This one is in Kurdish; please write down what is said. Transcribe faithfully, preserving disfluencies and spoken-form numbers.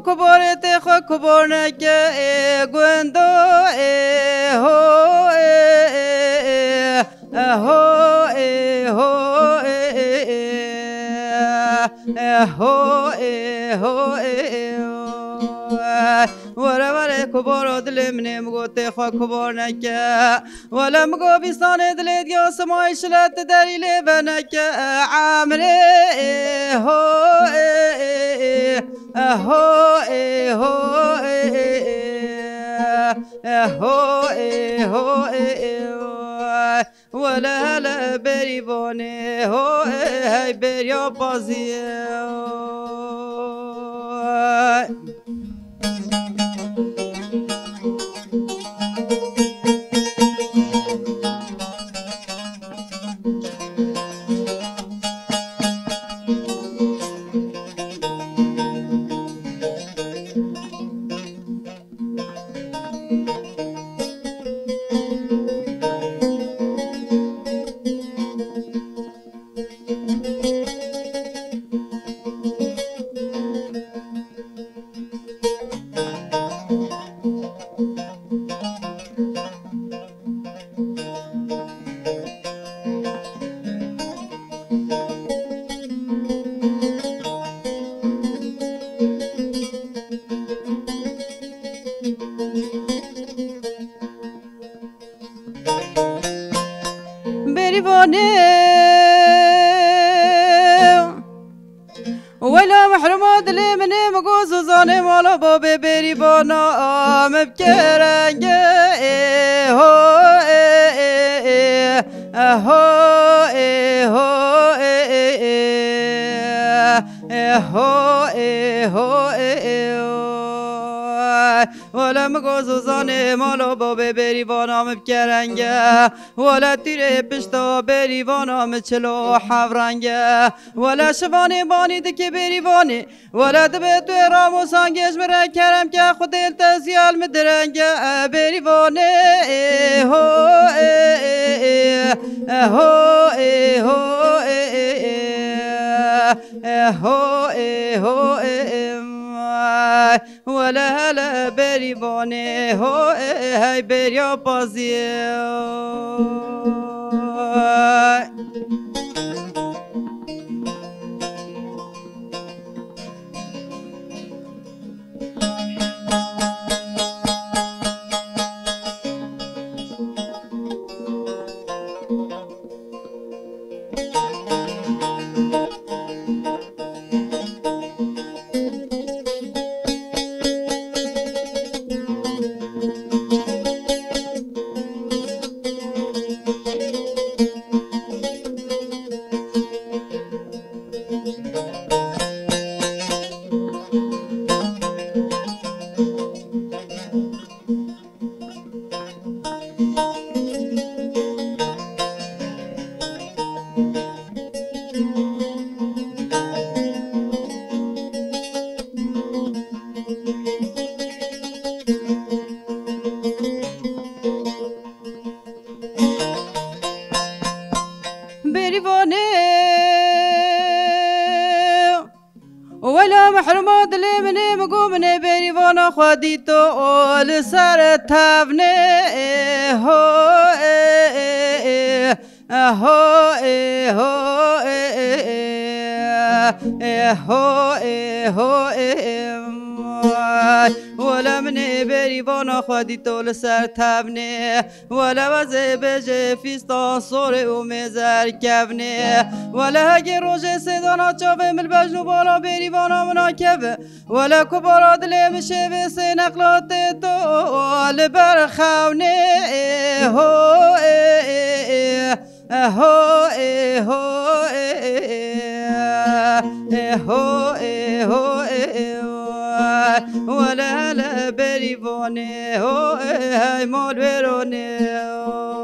Kuborê tê xwe kubor neke, ê gundo, ê ho, ê, ê, ê, ê, ho, ê, ho, ê, ê, ê, ê, ho, ê, ho, ê, ê, o. Were, were, kuboro dilê min ê, min gotê xwe kubor neke. Wele min got bîstanê dilê diya simayî şile tu derî lê veneke, emrê, ê, ho, ê, ê, ê, ê, ho, ê, ho, ê, ê, ê, ê, ho, ê, ho, ê, ê, o. Wele hele berî vanê, ho, ê, hey beriya paziyê, o. Bêrîvanê, wela mehrûma dilê min ê, min got zozanê mala babê bêrîvana min bike renge, ê ho, ê, ê, ê, ê ho, ê, ho, ê, ê, ê, ê, ê ho, ê, ho, ê, ê, o. Wele min got zozanê mala babê bêrîvana min bike renge. Wele tîrê pişta bêrîvana min çilo hev renge. Wele şivanê banî dikê bêrîvanê. Wele dibe tu ê ramosan gêj min re kerem ke Xwedê li te ziyal min direnge. Bêrîvanê, ê ho, ê, ê, ê, ê ho, ê, ho, ê, ê, ê, ê ho, ê, ho, ê, ê, ay. Wele hele berî vanê ho, ê, hey beriya paziyê. Bêrîvanê, wela mehrûma dilê min ê, min got min ê bêrîvana xwe dîto, o li ser tevnê, ê ho, ê, ê, ê, ê ho, ê, ho, ê, ê, ê, ê ho, ê, ho, ê, ê, ay. Wela min ê bêrîvana xwe dîto li ser tevnê. Wele wezê bêjê fîstan sorê û mêzer kevnê. Wele hegê rojê sêdana çavê min bejn û bala bêrîvana min a keve. Wele kubara dilê min şêvê sê neqla tê to li ber xewnê. Ê ho, ê, ê, ê, ê ho, ê, ho, ê, ê, ê, ê ho, ê, ho, ê, ê, ay. Wele hele berî vanê ho, ê, hey malwêronê ho.